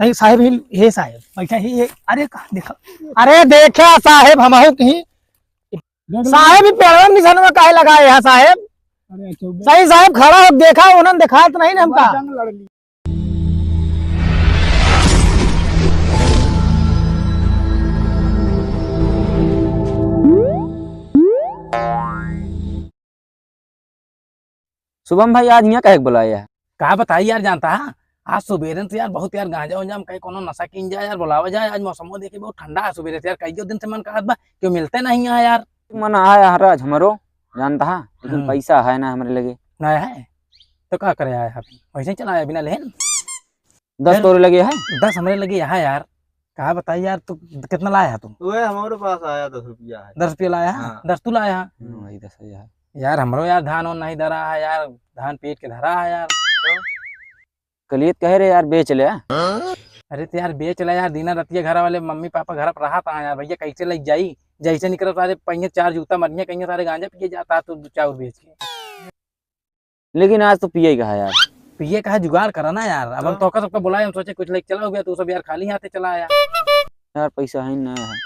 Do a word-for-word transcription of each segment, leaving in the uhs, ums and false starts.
नहीं साहेब, ही, हे साहेब, बैठा ही, हे, अरे का देखा, अरे देखा साहेब, हमहू कहीं साहेब ही पेड़वा निशानवा काहे लगाए है साहेब? अरे, चौबे। सही साहेब खड़ा हो, देखा, उन्हन देखात नहीं ना हमका। जंग लड़ ली। शुभम भाई, आज हियाँ काहे के बुलाए है? का बताई यार, जानता है, आज सुबेरे से यार बहुत यार गांजा उंजा हम कहीं कोनो नशा कीन जाए यार, बुलावा जाए। आज मौसमो देखी बहुत ठंडा है, सुबेरे से यार कई दिन से मन कहत बा, क्यों मिलते नहीं है यार। मन आया है आज हमरो, जानता है, लेकिन हम्म। पैसा है ना हमरे लगे। नहीं है, तो का करे आया है? वैसे ही चला आया बिना लेन। दस फिर तोरे लगे है? दस हमरे लगे है यार। का बताई यार, तू कितना लाया है तू? वह हमारे पास आया, दस रुपया है। दस रुपया लाया है? हाँ। दस तू लाया है? हम्म, वही दस हजार। यार, हमरो यार धान वान नहीं धरा है यार, धान पीट के धरा है यार। तो? कलियत कहे रहे यार, बेच ले। अरे तो यार, बेच ले यार, दीना रतिया घर वाले मम्मी पापा घर पर रहा था यार, भैया कैसे ले जाई? जैसे निकल सारे पहिए चार जूता मरिया, कहीं सारे गांजा पिए जाता है, तू चाउर बेच के। लेकिन आज तो पिए ही कहा यार। पिए कहा जुगाड़ करा ना यार। अब हम तो तोहका सबका बुलाए, हम सोचे कुछ लेके चला हो गया, तू सब यार खाली हाथे चला आया। यार पैसा है ना है।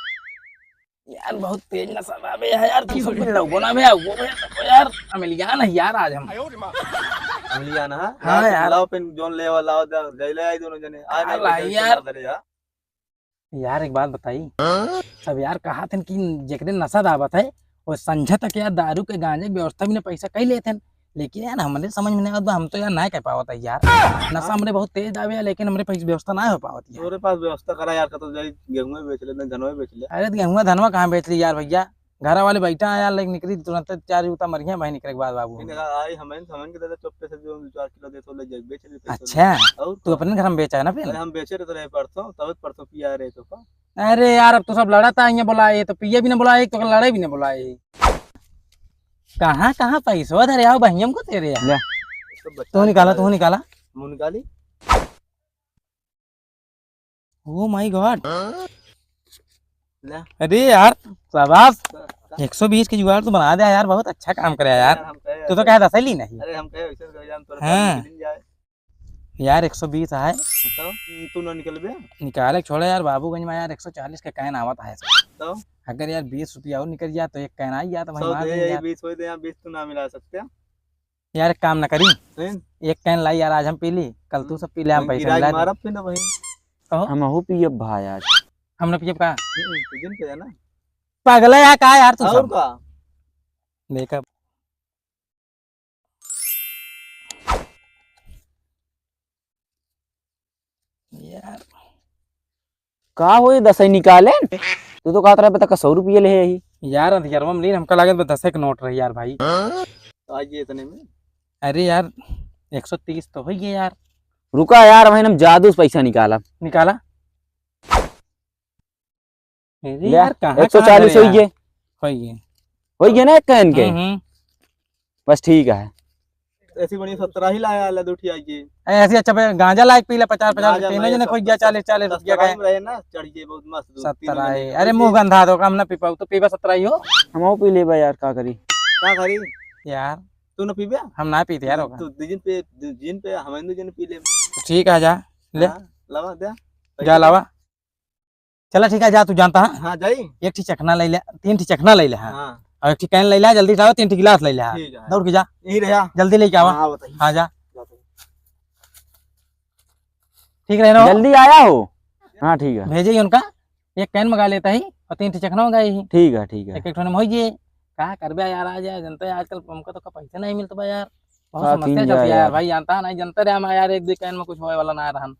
यार बहुत तेज नशा बा बे यार, तू सब लोगों ना बे, वो बे, वो यार, अमलियान है यार आज हम। अमलियान, हाँ? हाँ यार, यार। लाओ पेन जोन ले वाला, लाओ, दे, दे ले आई दोनों जने। आज नहीं ला पैसा यार। दे यार। यार, एक बात बताई। हाँ? सब यार कहा थे कि जेकरे नशा दावत है, वो संझा तक यार दारू के गांजे के व्यवस्था भी ना पैसा कई लेते हैं। लेकिन यार, हमरे समझ में नहीं आवत बा, हम तो यार ना कर पावत है यार। नशा हमरे बहुत तेज दावे है, लेकिन हमरे पैसे व्यवस्था ना हो पावत है। तोरे पास व्यवस्था करा यार, का तो जाई गेहूं बेच ले, नहीं धनवा बेच ले। अरे, तो गेहूं धनवा कहाँ बेच ली यार भैया? घर वाले बैठा है यार, लेकिन निकली तुरंत चार जूता मरिया भाई, निकले के बाद बाबू। नहीं, देखा, आई हमन, हमन के दादा चुप्पे से जो दो चार किलो दे तो ले जाए, बेच ले पैसा अच्छा, ले। और तू का? अपने घर में बेचा है ना फिर? अरे हम बेचे रहे तो रहे परसों, तब परसों पिया रहे तो का? अरे यार, अब तो सब लड़ा था, ये बोला, ये तो पिए भी ना बोला, एक तो लड़े भी ना बोला, ये कहाँ, कहाँ पैसवा धरे आओ बहियम को तेरे यार। ले। तो बच्चा तू निकाला, है। तू निकाला। मुंह निकाली। Oh my God। हाँ? ले। अरे यार, शाबाश। का, का? एक सौ बीस के जुगाड़ तो बना दिया यार, बहुत अच्छा काम करे यार। यार, हम कहे तू तो ऐसे कहे दस ही ली नहीं। अरे, हम कहे ऐसे कर, हम तोरे हाँ। पास निकल जाए। यार, एक सौ बीस है। बताओ, तू ना निकलबे? निकाले छोड़े यार, बाबूगंज में यार एक सौ चालीस के कैन आवत है। तो? अगर यार बीस रुपया और निकल जाए तो एक कैन आई जाए तो भाई सौ मार दे, देंगे यही यार। बीस होई दे, यहाँ बीस तू ना मिला सकते। यार, एक काम ना करी, हैं? एक कैन लाई यार, आज हम पी ली, कल तू सब पी ले, हम वहीं पैसे गिरा के मिला दे। मारब फिर ना वहीं। कहो। हमहू पियब भाई आज। हम ना पियब का? हम्म, तू जिन पे है ना। पागल है यार, का यार तू और सब? का? देखा। यार। का हो ये दसई निकाले? तू तो कहत रहे बता का सौ रुपये ले है यही। यार, अंधियरवा में लीन हमका लागत बा दसे के नोट रही यार भाई। तो आज ये इतने में? अरे यार, एक सौ तीस तो होई गए यार। रुका यार, भाई हम जादू से पैसा निकाला। निकाला। अरे ले, यार, कहाँ, एक सौ चालीस कहाँ होई गए। होई गए। होई गए ना एक कैन के? हम्म, हम्म। बस ठीक है। ऐसी बढ़िया सत्रह ही लाया, ले दो ठिया के। ए, ऐसी अच्छा पे गांजा लायक पी ले, पचास, पचास, गांजा तीनों लाया, जने खोई गया, सत्तर, चालीस, चालीस रुपया का सत्रह है। में रहे ना, चढ़ के बहुत मस्त, दो तीन सत्रह महीने है। निकल अरे, के। मुंह गंधा दो, हम ना पी पाऊ, तो पीबा सत्रह ही हो। हम वो पी लेबा यार, का करी? का करी? यार। तू ना पीबे? हम ना पीते यार, तू, ओका। तू दो जन पे, दो जन पे, हम दो जन पी ले। ठीक है, जा, ले। हाँ, लावा, दे। जा, लावा। चला ठीक है, जा तू जानता है। हाँ, जाई। एक ठी चखना ले ले, तीन ठी चखना ले ले, हाँ। हाँ। और एक ठी कैन ले ले, जल्दी जाओ, तीन ठी गिलास ले ले, हाँ। ठीक है। दौड़ के जा। यही रहा। जल्दी लेके आवा। हाँ, बताइए। हाँ, जा। जाते हैं। ठीक रहे ना? जल्दी आया हो। हाँ, ठीक है। भेजे ही उनका, एक कैन मंगा लेता ही और तीन ठी चखना मंगाई ही। ठीक है, ठीक है। एक एक ठो में होई जे। का करबे यार, आ जाए, जनता है आजकल हमका तो का पैसा नहीं मिलता बा यार। बहुत समस्या चलती है यार। भाई, जानता है नहीं, जनता रहे हम यार, एक दो कैन में कुछ होए वाला ना रहन।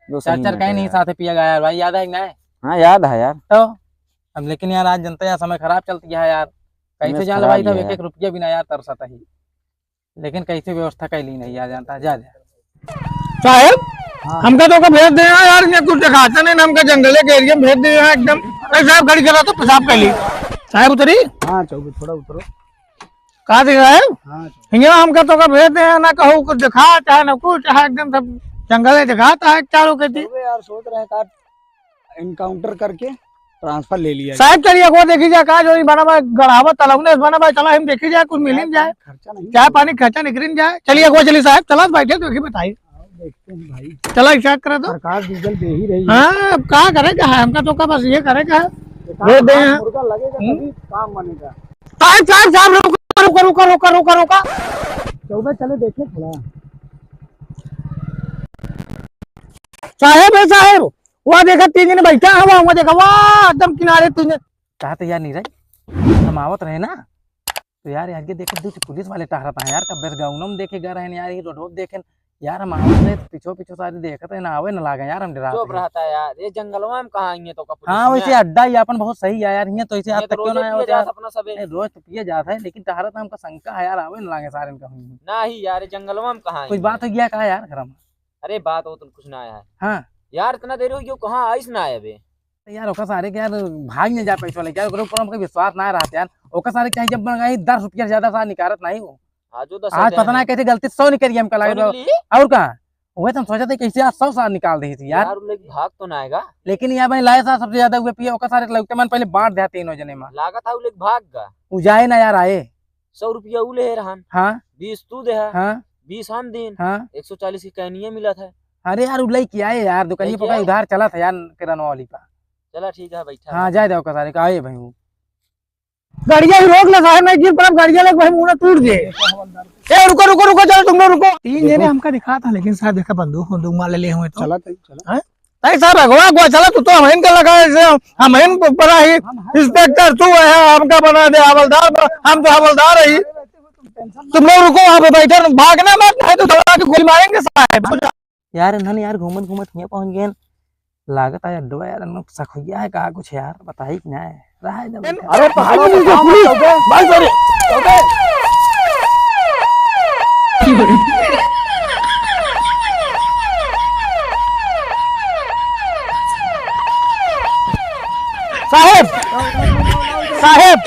चार चार कैन ही साथे पिया गया यार भाई, याद है कि नहीं? हाँ, याद है यार। तो अब लेकिन यार, आज जनता यार समय खराब चलती है यार, कैसे जान लो भाई, एक एक रुपया भी ना यार तरसत ही, लेकिन कैसे व्यवस्था कैली नहीं यार, जानता है, जा, जा। साहेब, हाँ। हमका तो का भेज दे यार, ये कुछ दिखाते नहीं, हमका जंगले के एरिया में भेज दे यार एकदम। अरे साहब, गाड़ी चला तो पेशाब कर ली। साहेब उतरी। हाँ, चौबे थोड़ा उतरो। का दिख रहा है? हाँ, चलो। हियाँ हमका तो का भेज दे, ना कहूँ कुछ दिखा, चाहे ना कुछ, चाहे एकदम सब जंगल में दिखाता है चारों के दी। अबे यार, सोच रहे हैं का encounter करके ट्रांसफर ले लिया। साहब, चलिए, अगवा देखी जाए, का जो बना बा, गढ़ावा तलौने से बना बा, चला, हम देखी जाए, कुछ मिलिन जाए। खर्चा नहीं। चाय पानी खर्चा निकलिन जाए। चलिए, अगवा चली साहब, चला, बैठे, तो की बताई। आओ, देखते हैं भाई। चला, स्टार्ट करा दो। सरकार डीजल दे ही रही है। हाँ, अब का करे का है, हमका तो का बस ये करे का है। एक रोक दे काम, हैं। मुर्गा लगेगा हम्म। तभी काम बनेगा। साहब, साहब, साहब, रुको, रुको, रुको, रुको, रुको, रुको। चौबे चले देखे थोड़ा। साहेब है साहेब, वहाँ देखा तीन जने बैठा है, वहाँ, वहाँ देखा, वाह, एकदम किनारे तीन जने। कहा तो यार नीरज, हम आवत रहे ना, तो यार, यार, ये देखे दू ठे पुलिस वाले टहरत हैं यार, कब्बे से गाँव में देखे गए रहे यार, ये रोड देखे यार, हम आवत रहे तो पीछो पीछो सारे देखत है ना, आवे ना लागे यार, हम डरात चुप है। रहता है यार, ये जंगलवा में कहाँ आएंगे तो का पुलिस हाँ, में? वैसे अड्डा ही अपन बहुत सही है यार, हियाँ तो ऐसे आज ये तक तो क्यों रोज ना आए पिए होते यार? जात अपना सबे। नहीं, रोज तो पिए जात है, लेकिन टहरत में हमका शंका है यार, आवे ना लागे सारे इनका हुई। नहीं यार, ये जंगलवा में कहाँ कुछ आएंगे? बात हो गया का यार घर में? अरे बात हो तो कुछ ना आया है। हाँ। यार इतना देर हो गयो, कहाँ आइस ना आए अबे? यार, ओका सारे के यार भाग नहीं जा पैसा लेके यार, ओकरे ऊपर हमका विश्वास ना रहत यार। ओका सारे चाहे जब मंगाई दस रुपया से ज्यादा सारे निकारत नहीं हो। आजो दस आज हजार पता ना है। कैसे गलती से सौ निकल गया हमका लगे सौ तो। निकली? और का? वही तो हम सोचा थे कैसे आज सौ सारे निकाल दी थी यार। यार, उ लेके भाग तो ना आएगा? लेकिन यार भाई लाए सारे सबसे ज्यादा हुए पिए, ओका सारे लौटे मन पहले बांट दे तीनों जने में। लागत है उ लेके भाग गा। उ जाए ना यार आए। सौ रुपया उ ले रहन। हाँ। बीस तू दे है। हाँ। बीस हम दिन। हाँ। एक सौ चालीस की कैनिया मिला था। अरे यार, उ लइके आए यार, दुकानिया लइके पर आए? उधार चला था यार, किराना वाली पा। चला ठीक है, बैठा हाँ, है। जाए दे ओका सारे का, आए भाई वो। गाड़िया ही रोक ले साहब, मैं गिर पड़ब, गाड़िया लेके भाई मुंह ना टूट दे। ए, रुको, रुको, रुको, चलो तुम लोग रुको। तीन जने हमका दिखा था, लेकिन साहब देखा बंदूक, बंदूक मार ले, ले हुए तो। चला तई, चला। हाँ? नहीं साहब, अगवा, अगवा, चला तू तो हम इनका लगा, ऐसे हम इन बना ही, इंस्पेक्टर तू है, हमका बना दे हवलदार, बना, हम तो हवलदार ही। तुम लोग रुको वहाँ पे बैठे, भागना मत, नहीं तो दौड़ा के गोली मारेंगे साहब। यार, इन्हन यार घूमत घूमत हियाँ पहुँच गए। लागत है अड्डवा यार, इन्हन शक हुई है का कुछ यार, बताई कि ना है। रहा है जब अरे पहाड़ों में काम हो गए। भाई sorry। साहेब, साहेब,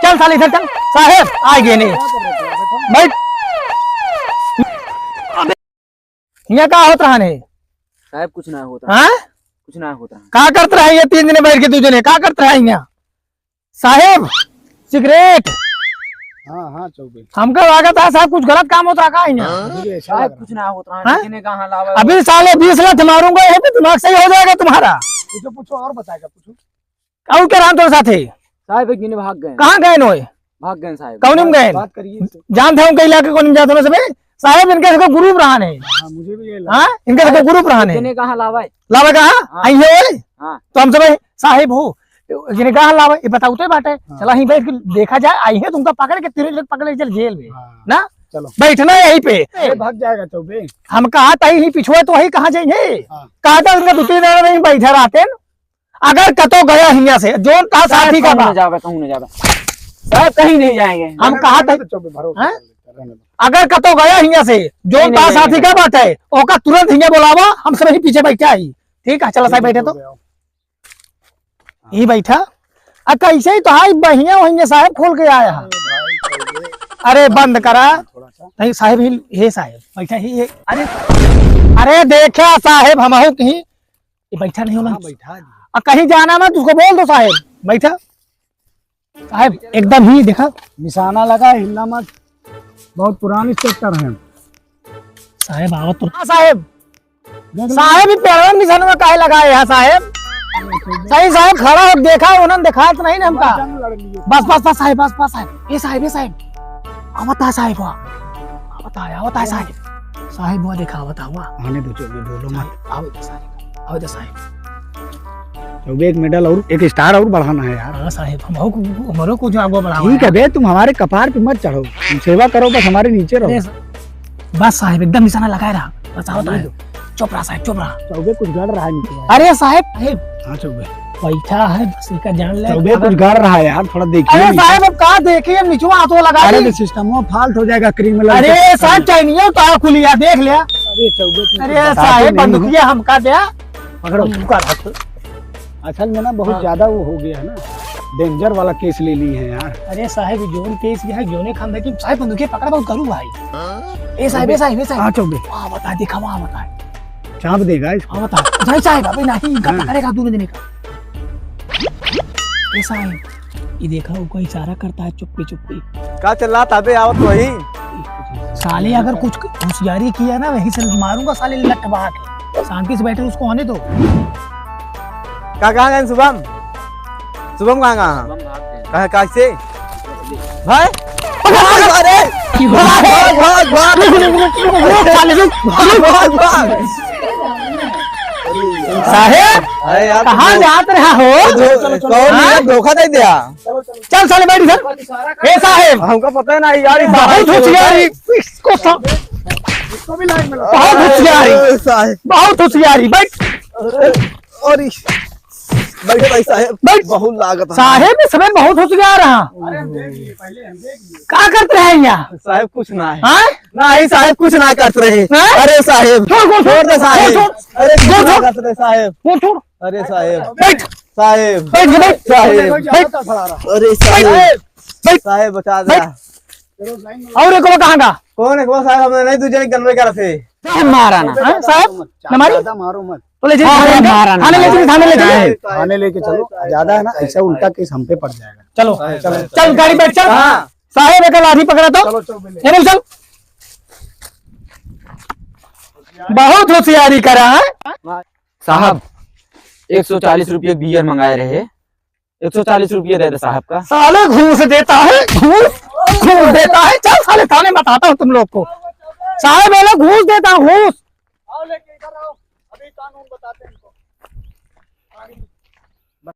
चल साले इधर चल। साहेब, आ गए नहीं। बैठ। हियाँ का होत रहा नहीं? साहेब, कुछ ना होत रहा। हाँ? कुछ ना होत रहा। का करत रहा ये तीन दिन बैठ के दू जने? का करत रहा हियाँ? साहेब, सिगरेट। हाँ, हाँ, चौबे। हमका लागत है साहब कुछ गलत काम होत रहा का हियाँ? मुझे भी ऐसा साहब, लग रहा। कुछ ना होत रहा। हाँ? किने कहाँ लावा अभी साले बीस लात मारूंगा, यहीं पे दिमाग सही हो जाएगा तुम्हारा। पूछो, पूछो और बताएगा, पूछो। और के रहन तोरे साथे? साहेब, एक जने भाग गए। कहाँ गए नोए? भाग गए साहेब। कौन में गए? बात करिए इससे। जानत है उनका इलाका कौन जात हो सबे? साहेब, इनके सबके ग्रुप रहन है। हाँ, मुझे भी ये लगा। हाँ, इनके सबके ग्रुप रहन है। जने कहाँ लावा है? लावा कहाँ? हाँ। आई है ओए? हाँ। तो हम सबे साहेब हो, जने कहाँ लावा, ये बताओ तो बाटे। हाँ। चला यहीं बैठ के देखा जाए, आई है तुमका पकड़ के, तीनों जने पकड़ के चल जेल में। हाँ। ना? चलो। बैठना यहीं पे। अरे भाग जाएगा चौबे। हम कहा था यहीं पिछुआ तो वही कहाँ जाएंगे? हाँ। कहा था उनका दो तीन जने यहीं बैठा रहते हैं। अगर कतो गया हियाँ से, जोन का साहब, साथी का कहूँ बा। न जावे, कहूँ न जावे। साहब, कहीं नहीं जाएंगे। हम कहा था, तो चुप, भरोसा हाँ? कर लेते, रहने दो। अगर कतो गया हियाँ से, जोन नहीं, का नहीं, साथी नहीं। का बात है, ओका तुरंत हियाँ बोलावा, हम सब ही पीछे बैठे आई। ठीक है, चला साहब, बैठे तो। हाँ। ये बैठा। आ, कैसे ही तो हाई बहिया वहिया साहब खोल के आया है। अरे, बंद करा। थोड़ा सा। नहीं, साहब ही, हे साहब, बैठा ही, हे। अरे, अरे, देखा साहब, हम हो कहीं ये बैठा नहीं होला। हाँ, बैठा दिया। आ, कहीं जाना मत, उसको बोल दो साहेब, बैठा। साहेब, एकदम ही देखा। निशाना लगा, हिलना मत। बहुत पुरानी इंस्पेक्टर हैं। साहेब, आवत तो। हाँ, साहेब। देख लो। साहेब, ई पेड़वा निशानवा काहे लगाए है, साहेब? सही, साहेब, खड़ा हो, देखा, उन्होंने देखा तो नहीं ना हमका। जंग लड़ लिए। बस, बस, बस, साहेब, बस, बस, साहेब। ए, साहेब, ए, साहेब। आवत है, साहेब, हुआ। आवत है, आवत है, साहेब। साहेब, हुआ देखा, आवत है, हुआ। आने दो, चलो, बोलो मत। साहेब, आवत है, साहेब। आवत है, साहेब। चौबे, एक मेडल और, एक स्टार और बढ़ाना है यार। हाँ, साहेब, हम हो, हमरो को जो आगो बढ़ावा ठीक है यार। बे, तुम हमारे कपार पे मत चढ़ो, तुम सेवा करो, बस हमारे नीचे रहो। अरे, बस साहेब, एकदम निशाना लगाए रहा। बस आवत है। चुप रहा साहेब, चुप रहा। चौबे कुछ गड़ रहा है नीचे। अरे साहेब, साहेब। हाँ चौबे। बैठा है, बस इनका जान ले। चौबे कुछ गड़ रहा है यार, थोड़ा देखिए अरे नीचे। साहेब, अब कहाँ देखिए, हम निचवा हाथों लगा अरे ली। तो सिस्टम वो फाल्ट हो जाएगा, क्रीम लगा अरे के। साहेब, चाइनिया तो खुली यार, देख लिया। अरे चौबे तुम अरे बताते साहेब, नहीं हो। बंदूकिया हमका दे। पकड़ो। हम का रख। असल में ना बहुत हाँ। ज्यादा वो हो गया है ना, डेंजर वाला केस ले ली है यार। अरे साहेब, जोन केस गया है, जोने खान देखी, साहेब बंदूकिया पकड़ा बहुत करू भाई। ए साहेब, ए साहेब, ए साहेब। हाँ, चौबे। हाँ, बता, दिखा, वहाँ बता। चाप देगा इसको। हाँ, बता। नहीं साहेब, अबे नहीं, इनका हाँ। पकड़ेगा दोनों जने का। ए साहेब, ये देखा, वो कोई इशारा करता है चुप्पी चुप्पी। का चिल्लात अबे, आवत वही। साले अगर कुछ होशियारी किया ना, वहीं से मारूंगा साले लठ बहा के। शांति से बैठे, उसको आने दो। का कहाँ गए शुभम? शुभम कहाँ गया? शुभम भाग गए। कहाँ, कहाँ से? भाई? भाग, अरे! भाग, भाग, भाग, भाग! रुक, रुक, रुक, रुक, रुक, साले, रुक। भाग, भाग, भाग! साहेब, अरे यार, कहाँ तुम जात रहा हो? चलो, चलो, चलो। कौन हाँ? है? धोखा दे दिया। चल साले, बैठ इधर। ए साहेब, हमको पता है ना यार, ये बहुत साहेब होशियारी। इसको सा-, बहुत होशियारी। ए साहेब। बहुत होशियारी, बैठ। अरे, अरे। बैठो भाई साहेब, बैठ। बहुत लागत है। साहेब, ये समय बहुत होशियार है। अरे, हम देख लिए, पहले हम देख लिए। का करत रहे हैं यहाँ? साहेब, कुछ ना है। हाँ? नहीं साहेब, कुछ ना करत रहे। हाँ? अरे साहेब, छोड़, छोड़, छोड़ दे साहेब। छोड़, छोड़। अरे, कुछ छोड़, ना छोड़। करत रहे साहेब। छोड़, छोड़। अरे साहेब। बैठ। साहेब। बैठ, बैठ। साहेब। बैठ। अरे साहेब। बैठ। साहेब, बचा दे। बैठ। और एक वो कहाँ का? कौन है वो साहेब? हमने नहीं, दूसरे गनवे का रखे। साहेब मारा ना, हाँ, साहेब? ना मारी? ज्यादा मारो मत। तो ले चलिए हाँ, थाने, हाँ, मारा ना, थाने ले मारा। चलिए, थाने ले चलिए। थाने लेके चलो, ज्यादा है ना, ऐसा उल्टा केस हम पे पड़ जाएगा। चलो, चलो। चल, गाड़ी बैठ, चल। हाँ। साहेब, एक लाठी पकड़ा तो। चलो, चलो, चलो। ये लोग चल। बहुत होशियारी करा है। साहब, एक सौ चालीस रुपये बियर मंगाए रहे, एक सौ चालीस रुपये दे दे साहब का। साले घूस देता है, घूस, घूस देता है। चल साले थाने बताता हूँ तुम लोग को। साहब, ये लो घूस देता हूँ, घूस। आओ लेके इधर आओ, अभी कानून बताते हैं इनको।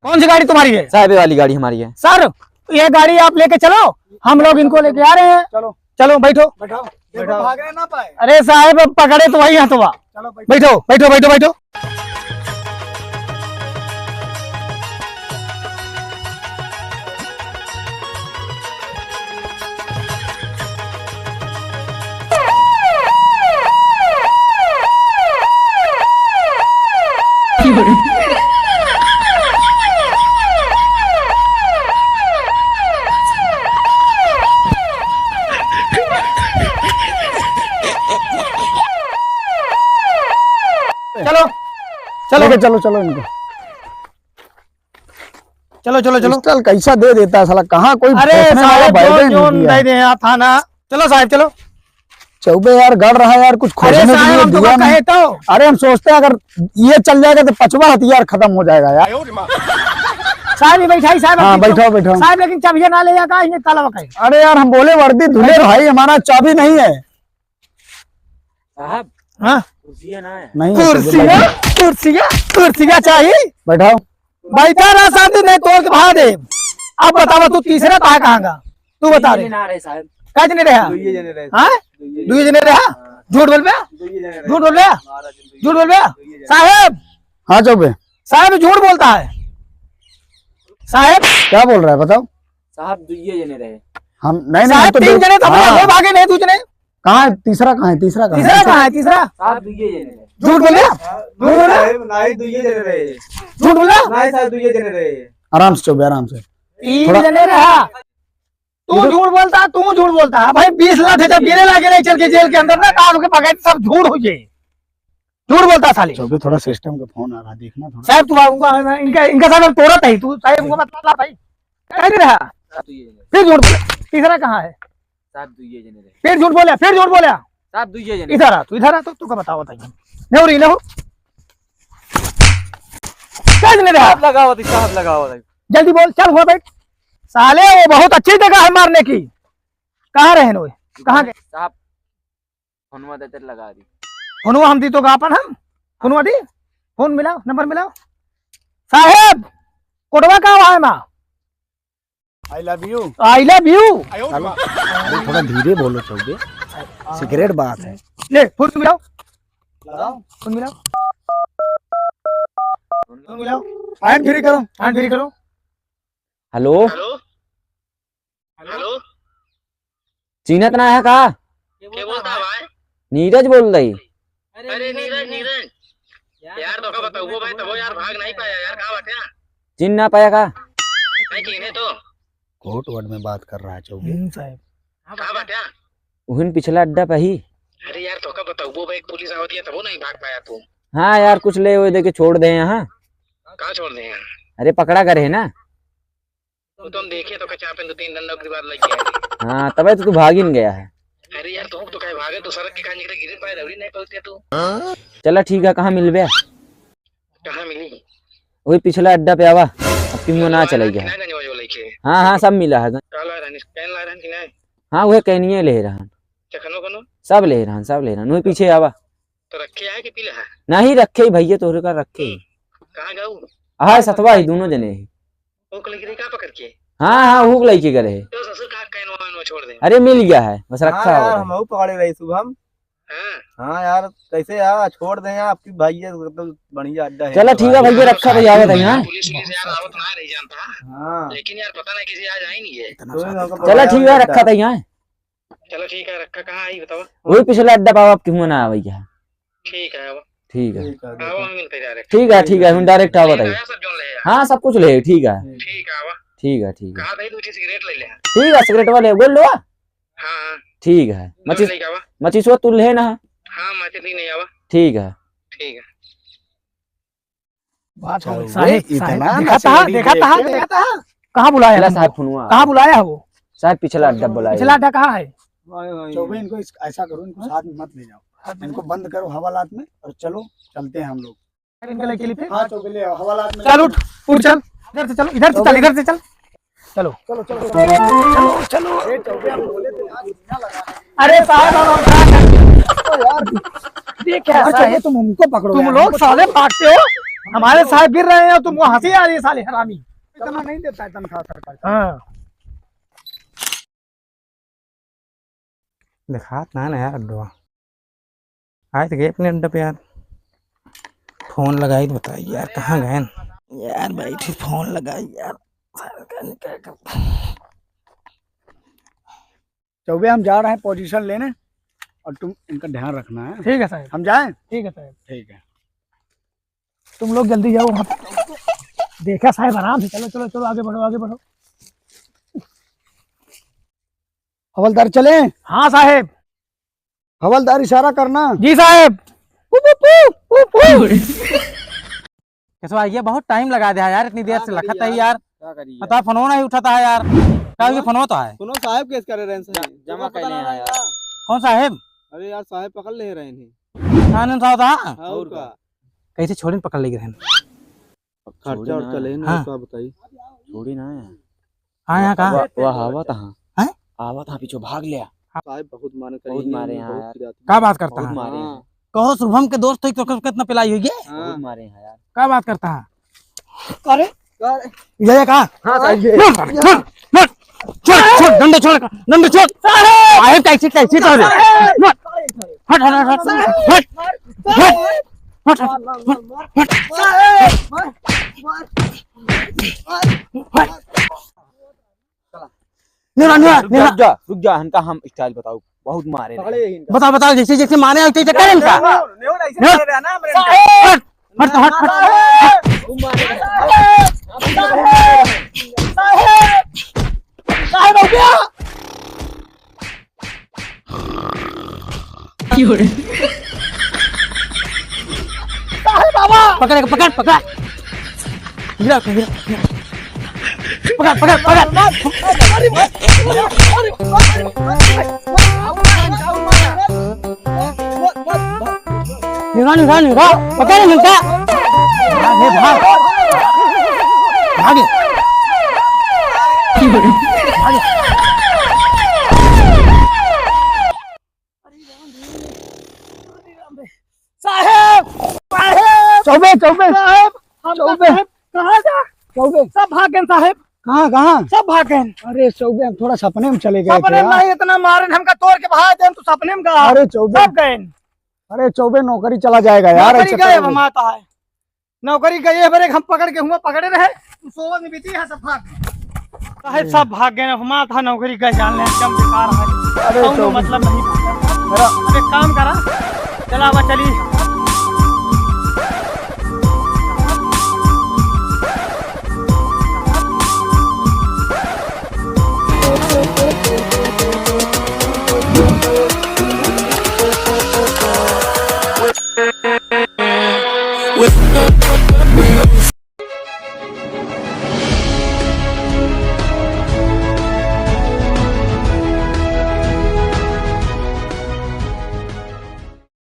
कौन सी गाड़ी तुम्हारी है? साहब, ये वाली गाड़ी हमारी है। सर, ये गाड़ी आप लेके चलो, हम लोग इनको लेके आ रहे हैं। चलो। चलो, बैठो। बैठाओ। देखो, बैठाओ। भागने ना पाए। अरे साहब, अब पकड़े तो वही हथवा। चलो, बैठो। बैठो, बैठो, बैठो, बैठो। चलो, चलो। लेके चलो, चलो इनको। चलो, चलो, चलो। पिस्टल कैसा दे देता है साला, कहाँ कोई अरे खोजने वाला साहब, बैठे जोन, नहीं जोन दिया। दे दे यार थाना। चलो साहब, चलो। चौबे यार गड़ रहा है यार, कुछ अरे खोजने के साहब, लिए हम तो दिया कहे नहीं। तो। अरे हम सोचते हैं अगर ये चल जाएगा तो पचवा हथियार खत्म हो जाएगा यार। साहब, ये बैठाई साहब, हाँ, आप बैठाओ, बैठाओ। साहब, लेकिन चाबियाँ ना ले जा का, ये ताला का है। अरे यार, हम बोले वर्दी धुले भाई, हमारा चाबी नहीं है। साहब, हाँ? कुर्सियाँ ना है। नहीं है, कुर्सियाँ, बैठो। कुर्सियाँ, कुर्सियाँ चाहिए। बैठाओ। बैठा रहा शांति, नहीं तोड़ के भगा दे। अब बतावा, तू तीसरा ता कहाँ का? तू बता दुइये रे। जने आ रहे साहब। का जने रहा? दुइये जने रहे। हाँ? दुइये दुइये जने रहा? हाँ। झूठ बोल बे? दुइये जने रहे। झूठ बोल बे? महाराज जी, दुइये झूठ बोल बे? दुइये जने। साहेब! हाँ, चौबे। साहेब झूठ बोलता है। साहेब! क्या बोल रहा है, बताओ। साहब दुइये जने रहे। हम, नहीं, नहीं, हम साहेब तो तीन दो जने थे, हाँ। वो भागे नहीं, दू जने। कहाँ है? तीसरा कहाँ है? तीसरा कहाँ है? तीसरा कहाँ है? तीसरा? साहब दुइये जने रहे। झूठ बोल रहा? झूठ बोल रहा? साहब, नहीं, दुइये जने रहे। झूठ बोल रहा? नहीं, साहब दुइये जने रहे। आराम से चौबे, आराम से। तीन थोड़ा जने रहा। तू झूठ बोलता, तू झूठ बोलता। भाई बीस लाख जब गिरे लागे नहीं चल के जेल के अंदर ना, कान के पकड़ सब झूठ हो जाए। झूठ बोलता साले। चौबे, थोड़ा सिस्टम का फोन आ रहा, देखना थोड़ा। साहब, तू उनका, इनका, इनका साथ हम तोड़त है, तू साहब उनका मत ला भाई। कह नहीं रहा। साहब, तू ये नहीं। फिर झूठ बोला। तीसरा कहाँ है? साहब, तू ये नहीं रहे। फिर झूठ बोला, फिर झूठ बोला। साहब, तू ये नहीं। इधर आ, तू इधर आ, तो तू का बताओ बताइए। नहीं हो रही, नहीं हो। कह नहीं रहा। साहब, लगाओ, साहब, लगाओ, लगाओ। जल्दी बोल, चल हुआ बैठ। साले, वो बहुत अच्छी जगह है मारने की। कहाँ रहे वो? कहाँ गए? साहब, फोनवा देते लगा दी। फोनवा हम दी तो का अपन हम? फोनवा दी? फोन मिलाओ, नंबर मिलाओ। साहेब, कोटवा का हुआ है माँ? I love you। I love you। चलो, अरे थोड़ा धीरे बोलो चौबे, सीक्रेट बात है। ले, फोन मिलाओ। लगाओ। फोन मिलाओ। फोन मिलाओ। Hand free करो। Hand free करो। हेलो। हेलो। हेलो। चीनत ना है का? के बोलता है भाई? नीरज बोल रही। अरे नीरज, नीरज। यार, तो का बताऊँ भाई, तबो यार भाग नहीं पाया यार, कहाँ बाटे? चिन्ह ना पाया का? नहीं चिन्हे तो। कोर्ट वर्ड में बात कर रहा है चौबे। हम्म, साहब। कहाँ बाटे? उहिन पिछला अड्डा पे ही। अरे यार, तो का बताऊँ भाई, पुलिस आवत है, तबो नहीं भाग पाया तू। हाँ यार, कुछ ले वो दे के छोड़ दे यहाँ। कहाँ छोड़ दे यहाँ? अरे पकड़ा करे है ना। वो तो हम देखे तो कचापे दो तीन डंडा के बाद लग गया। हाँ, तबे तो तू भागिन गया है। अरे यार, तू तो काहे भागे? तू सड़क के काहे निकले, गिरे पाए, रबड़ी नहीं पहुंचे तू। चला ठीक है, कहाँ मिलबे? कहाँ मिली? वही पिछला अड्डा पे आवा, अब की मुँह ना चलाई गया। हाँ, हाँ, सब मिला है। का ला रहन, कैन ला रहन कि नहीं? हाँ, वही कैनिये ले रहन। चखनो कनो? सब ले रहन, सब ले रहन, वही पीछे आवा। तो रखे है कि पीले है? नहीं रखे ही भैया, तोहरे का रखे ही। कहाँ गऊ? हाँ, सतवा ही, दोनों जने ही। वो कल गिरे का पकड़ के? हाँ, हाँ, हुक लइके करे है। तो ससुर का कैन वैन छोड़ दे। अरे मिल गया है, बस हाँ रखा यार, हुआ है। हम पकड़े रही शुभम। हाँ। हाँ यार, कैसे यार छोड़ दें यार, आपकी भाई है, तो बढ़िया अड्डा है। चला ठीक है भैया, रखा तो यार, आवत है यहाँ। पुलिस, पुलिस यार आवत ना रही जानता। हाँ। लेकिन यार पता नहीं किसी आज आई नहीं है। तो इतना इतना साथ हमको चला पकड़ा ठीक है, रखा था यहाँ। चलो ठीक है, रखा कहाँ आई बताओ? वही पिछला अड्डा पावा, आपकी हुआ ना आवे यहाँ। ठीक है, आवा। ठीक है। ठीक है, आवा, हम मिलते जा रहे। ठीक है, ठीक है, हम direct आवा ठीक है, बताइए। आया सब जोन ले आया। हाँ, सब कुछ ले, ठीक है। ठीक है, आवा। ठीक है, ठीक है। कहा भाई, दो ठे सिगरेट ले ले। ठीक है, सिगरेट वाले, बोल लो। हाँ, हाँ। ठीक है। जोन मचिस, ले आवा। मचिसवा तू ले ना। हाँ, मचिस ले नहीं आवा। ठीक है। ठीक है। बात हो गई। चौबे, साहेब, इतना साहेब, देखा था, नशेड़ी देखा था, लेके। देखा था। कहाँ बुलाया पिछला हमको? साहब फोनवा। कहाँ बुलाया है वो? साहब, पिछला अड्डा बुलाया। पिछला अड्डा कहाँ है? चौबे, इनको इस, ऐसा करो, इनको साथ में मत ले जाओ। इनको बंद करो हवालात में और चलो, चलते हैं हम लोग। इनके लिए, के लिए फिर? हाँ, चौबे, ले आओ, हवालात में चल, उठ, उठ, चल। इधर से चलो, इधर से चल, इधर से चल। चलो। चलो, चलो, चलो। चलो, चलो। ए, चौबे, हम बोले थे यार, दुनिया लगा है। अरे साहब, हम क्या करें? तो यार, ये क्या यार, साहब? चौबे, तुम उनको पकड़ो तुम यार, लोग उनको साले छोड़ो। भागते हो, हमारे साहब गिर रहे हैं और तुमको हंसी आ रही है, साले हरामी। इतना नहीं देता है तनख्वाह सरकार का। हाँ। दिखात ना ना यार अड्डवा। आए तो गए अपने अड्डा पे यार। फोन लगाई तो बताई यार, कहाँ गए? यार, बैठी फोन लगाई यार। चौबे, हम जा रहे हैं पोजीशन लेने और तुम इनका ध्यान रखना है। ठीक है साहब। हम जाएं? ठीक है साहब। ठीक है। तुम लोग जल्दी जाओ वहाँ पे। देखा साहब, आराम से चलो, चलो, चलो, आगे बढ़ो, आगे बढ़ो। हवलदार चले? हाँ साहेब। हवलदार इशारा करना। जी साहेब। पू, पू, पू, पू, पू। कसवा, ये बहुत टाइम लगा दिया यार, इतनी देर से लखत है यार। का करी यार? पता फोनो नहीं उठाता है यार। का ये फोनो तो है? सुनो साहेब, केस करे रहे हैं सही। जमा कर ले यार। कौन साहेब? अरे यार, साहेब पकड़ ले रहे हैं। कानून साहब था? हाँ, और का? कैसे छोड़ी पकड़ ले रहे हैं? खर्चा उर्चा लेन हाँ। का बताई? छोड़ी ना है। हाँ, यहाँ कहाँ? वाह, वाह, आवत हाँ। हैं? आवत हाँ, पीछे भाग लिया। साहेब बहुत मारे बहुत मारे हैं यार। का बात करता है? बहुत मारे हैं। हाँ। कहो शुभम के दोस्त हो तो कितना पिलाई हुई है? हाँ। बहुत मारे हैं यार। का बात करता है? अरे, ये का? हाँ, साहेब, ये। नट, नट, नट। छोड़, छोड़, डंडा छोड़, डंडा छोड़। साहेब! साहेब, कैसे, कैसे तो रे? साहेब! हट, हट, हट, हट। साहेब! हट, हट, हट, हट, हट। साहेब! हट। निरा, निरा, रुक जा, निरा। रुक जा, रुक जा, इनका हम style बताओ, बहुत मारे हैं। बता, बता, जैसे, जैसे मारे हैं, वैसे, वैसे करें इनका। नहीं, नहीं, नहीं, ऐसे हट। मारे हैं ना, हमरे हट। हट, हट, हट, हट। साहेब, साहेब, हो गया। साहेब बाबा। पकड़, पकड़, पकड़। गिरा, गिरा, गिरा। पकड़, पकड़, पकड़। निकाल, निकाल, निकाल। पकड़, निकाल। भाग, भाग। भाग। साहेब! साहेब! चौबे, चौबे। साहेब! हम चौबे। साहेब, कहाँ जा? चौबे। सब भाग गए साहेब। कहाँ, कहाँ? सब भाग गए। अरे चौबे, हम थोड़ा सपने में चले गए थे सपने में यार। नहीं, इतना मारे हमका तोड़ के भाग दे, तू सपने में कहा? अरे चौबे। सब गए। अरे चौबे, नौकरी चला जाएगा यार, नौकरी ऐसे गए, करोगे? हम आता है। नौकरी गए, बरे हम पकड़ के हुआ, पकड़े रहे, तू सोवत में बीती है, सब भाग। साहेब, सब भाग गए, हमारा था नौकरी गए, जान ले, एकदम बेकार है। अरे कौनो तो मतलब नहीं। मेरा अब एक काम करा, चला आवा, चली।